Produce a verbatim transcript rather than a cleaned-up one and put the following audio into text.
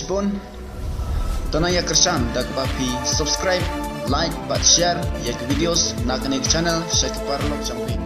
Bun, to nang ïa kyrshan da kaba phi subscribe, like bad share ïa ki videos na kane ka channel sha ki paralok jong phi.